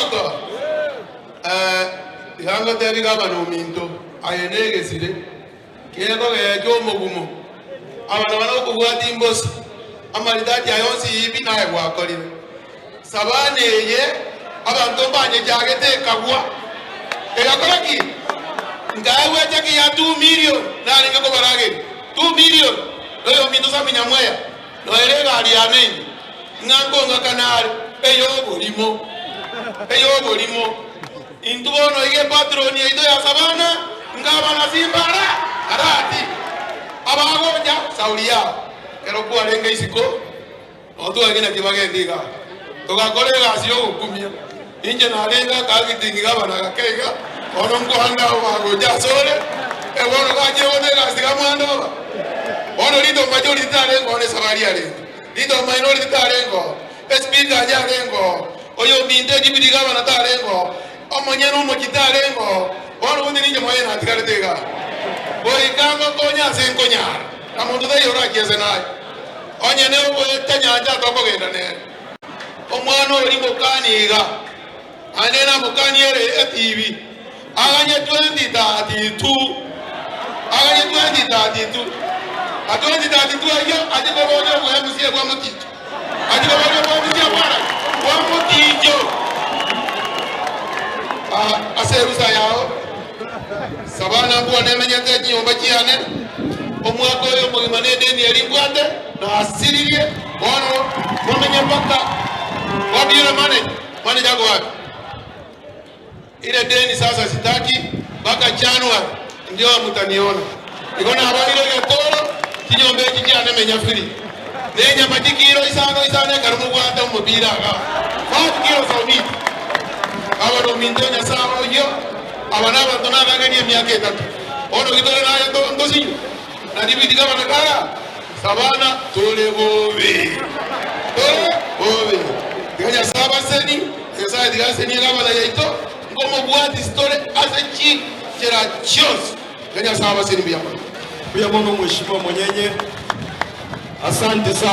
Omogoko? Eh, tiga ngotebi gavana ominto, aye negesire, kegogecha omogumo, abana bane okobwati imbosa, amaridadi aya onsi ibi naye gwakorire. Sabana eye abanto mbanyechagete ekagwa, egakora ki? Nkaegwa echeki ya two million narenge kobarageria, two million, noyominto Sammy Nyamweya, noere egari yane ime. Ng'a nkong'akana are ey'oborimo, ey'oborimo. Intwe bono iga epatroni yaito ya Sabana, ngabana Simbara, Arati, abagocha Sauli yao. Ekero kwarenge isiko, nabo twarenge naki bagende igaa. Togakora egasi y'ogokumia. Inche narenge akagitingi gabana gake iga, bono nkoanga abo bagocha asore, e bono gachire gocha egasi tiga mwandoba. Bono ritomba chori titarenge oo nesabari yarenge. Ritomaino ori titarenge oo, espeaker aye arenge oo, oyominto edepute governor tarenge oo, omonyene omochie tarenge oo, bono gose ninche moyene natigarete igaa. Goika ngokonye ase nkonyara, na monto taiyo orachiese naye. Onye nogoeta nyancha tokogenda nere. Omwana oria mokani iga, naende namokanie ere etibi, aganye 2032, aganye 2032, na 2032 ayio ache koboria obo MCA bwa Moticho, ache koboria obo MCA bwana bwa Moticho. Ah, ase erusa yao Sabana mbwane emenyete chinyomba chiane, omwaka oyo omogima nedeni eria mbwate, nasiririe, bono momenye mpaka wapi yule manager? Manager ako wapi? Ile deni sasa sitaki mpaka January ndio mutaniona. Igo nabarire egetoro chinyomba echi chiane menya free. Nenyama chikiro isano isano ekero mobwate omobira igaa. 5 kilos of meat. Aba nominto Nyasae oyio, aba nabanto nabageni emiaka etato. Bono gitore naye ntosinywe na David gavana kara Sabana tore bobe. Tore bobe. Tiga Nyasae abaseni, Nyasae tiga asenie gavana yaito, nkomobwatisi tore ase chinchera chionsi. Tiga Nyasae abaseni mbuya mono. Mbuya mono Mheshimiwa Monyenye. Asante sana.